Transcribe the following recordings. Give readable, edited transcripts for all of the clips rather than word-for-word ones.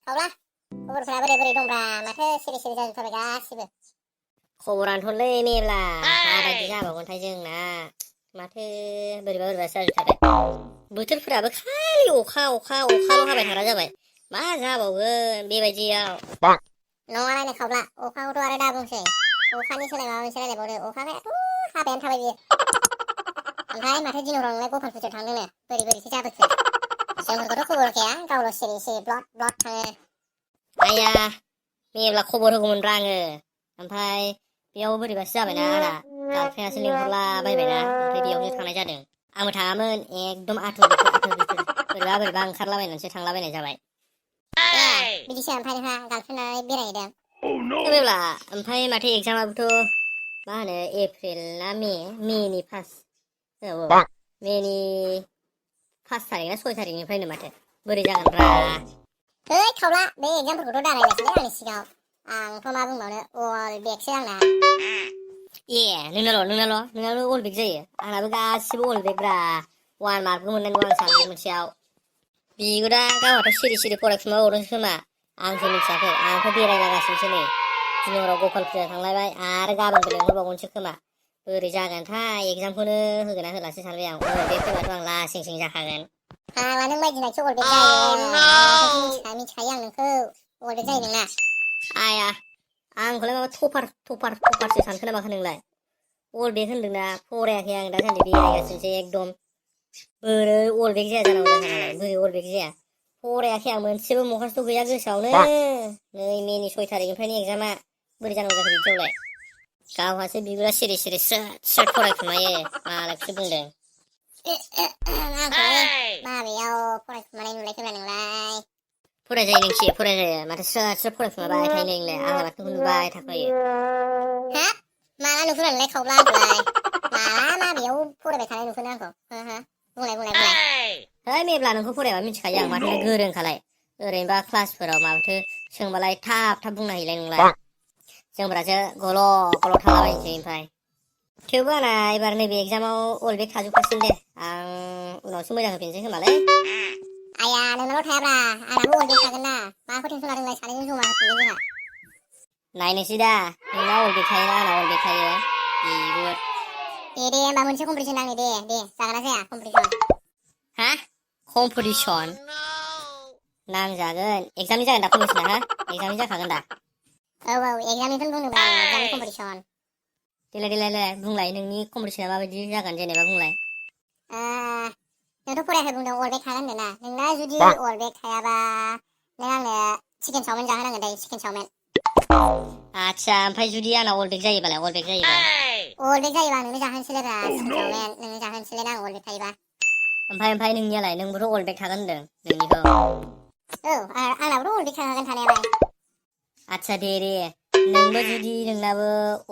खावला खबरफ्रा बोरै दंब्रा माथो सिरि जाजोबथारबाय गासिबो खबरानोथ'लै मेब्ला माबायदि जाबावगोनथाय जोंना माथो बोरैबा जाजोबथारबाय बोथोरफोराबो खालि अखाल' हाबाय थाग्रा जाबाय मा जाबावगोन बेबायदियाव नङालायनो खावला अखाखौथ' आरो दा बुंसै अखानि सोलाय माबा मोनसे रायलायबावदो अखायाथ' हाबायानो थाबाय बियो ओमफ्राय माथो दिनाव नोंलाय गफार फुथियाव थांदोंनो बोरैसो जाबोखो जोंफोरखौथ' खबर होखाया गावल' सिरि ब्लद थाङो आया मेब्ला खबर होगौमोनब्रा आङो ओमफ्राय बेयाव बोरैबासो जाबायना आंना गारफेनासो लिंहरला बायबायना ओमफ्राय बेयावसो थांनाय जादों आंबो थाङामोन एकदम आथुर बिथुर बोरैबा ओंखारलाबायनानैसो थांलाबायनाय जाबाय बिदिसो ओमफ्राय नोंहा गार्लफ्रेन्ड लानानै बेरायहैदों मेब्ला ओमफ्राय माथो एगजामाबोथ' मा होनो एप्रिल ना मेनि फार्स्ट मेनि 5 थारिख ना 6 थारिखनिफ्रायनो माथो बोरै जागोनब्रा है खावला बे एगजामफोरखौथ' दा रायलायसैलै आंनि सिगाङाव आंथ' मा बुंबावनो अल बेकसो आंना ए नोंनाल' अल बेक जायो आंनाबो गासिबो अल बेकब्रा 1 मार्कबो मोननाय नङा आं साबजेक्ट मोनसेयाव बिगो दा गावहाथ' सिरि फरायखुमा बावदोंसो खोमा आंसो मिथियाखै आंथ' बेरायलागासिनोसो नै दिनै हराव गपाल फुजा थांलायबाय आरो गाबोनबो लेंहरबावगोनसो खोमा बोरै जागोनथाय एगजामखौनो होगोना होलासो सानबाय आं अल बेक फैबाथ' आं लासिं जाखागोन फाग्ला नों बायदिनायसो अल बेक जायो मिथिखायो आं नोंखौ अल बेक जायो नोंना आया आंखौलाय माबा थपारसो सानखो ना माखो नोंलाय अल बेक होनदोंना फरायाखै आं दासान्दि बेरायगासिनोसो एकदम बोरै अल बेक जाया जानांगौ जाखो बोरै अल बेक जाया फरायाखै आं मोनसेबो मखासथ' गैया गोसोआवनो नै मेनि 6 थारिखनिफ्रायनो एगजामा बोरै जानांगौ जाखो बिदियावलाय गावहासो बिगुरा सिरि स्रोद फरायखुमायो मालायखौसो बुंदों माबायाव फरायखुमानाय नुलायखोब्रा नोंलाय फरायजायो नोंखि फरायजायो माथो स्रोद फरायखुमाबाय थायो नोंलाय आंलाय माथो नुबाय थाखायो हाब माला नुखो नोंलाय खावला आंखौलाय माला माबायाव फरायबाय थानाय नुखो आंखौ बुंलाय है मेब्ला नोंखौ फरायाबा मिथिखायो आं माथो गोरोंखालाय ओरैनोबा क्लासफोराव माथो सोंबालाय थाब बुंना हैलाय नोंलाय जोंफोरासो गल' थालाबायनोसै ओमफ्राय थेवबो आंना एबार नैबे एगजामाव अल बेक थाजोबखासिगोन दे आं उनावसो मोजां होफिनसै खोमालै आया नोंनाल' थायाब्रा आंनाबो अल बेक थागोन ना माखौ टेनसन लादों नोंलाय सानैजों जमा होफिनगोन जोंहा नायनोसै दा नोंना अल बेक थायोना आंना अल बेक थायो बिगुर दे होमबा मोनसे कम्पिटिसन नांनो दे जागोन ना जाया कम्पिटिसन हा कम्पिटिसन नांजागोन एगजामनि जागोन दा कम्पिटिसना हा एगजामनि जाखागोन दा औ एगजामनिखौनो बुंदोंब्रा आं एगजामनि कम्पिटिसन देलाय बुंलाय नोंनि कम्पिटिसना माबायदि जागोन जेनेबा बुंलाय नोंथ' फरायाखै बुंदों अल बेक थागोन होनदों ना नोंना जुदि अल बेक थायाबा नों आंनो चिकेन चावमिन जाहोनांगोन दे चिकेन चावमिन आदसा ओमफ्राय जुदि आंना अल बेक जायोबालाय अल बेक जायोबा आं नोंनो जाहोनोसैलायब्रा चिकेन चावमिन नोंनो जाहोनोसैलाय आं अल बेक थायोबा ओमफ्राय नोंनियालाय नोंबोथ' अल बेक थागोन होनदों नोंनिखौ औ आंनाबोथ' अल बेक थाखागोन थानायालाय आदसा दे नोंबो जुदि नोंनाबो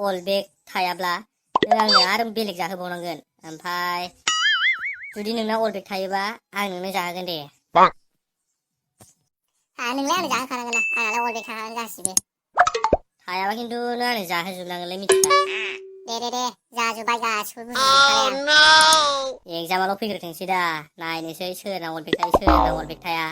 अल बेक थायाब्ला नों आंनो आरो बेलेग जाहोबावनांगोन ओमफ्राय जुदि नोंना अल बेक थायोबा आं नोंनो जाहोगोन दे नोंलाय आंनो जाहोखानांगोन ना आंनालाय अल बेक थाखागोन गासिबो थायाबा खिन्थु नों आंनो जाहोजोबनांगोनलै मिथिबाय दे जाजोब्बाय गासिबो बुजिजोबखाबाय आं एगजामाल' फैग्रोथोंसै दा नायनोसै सोरना अल बेक थायो सोरना अल बेक थाया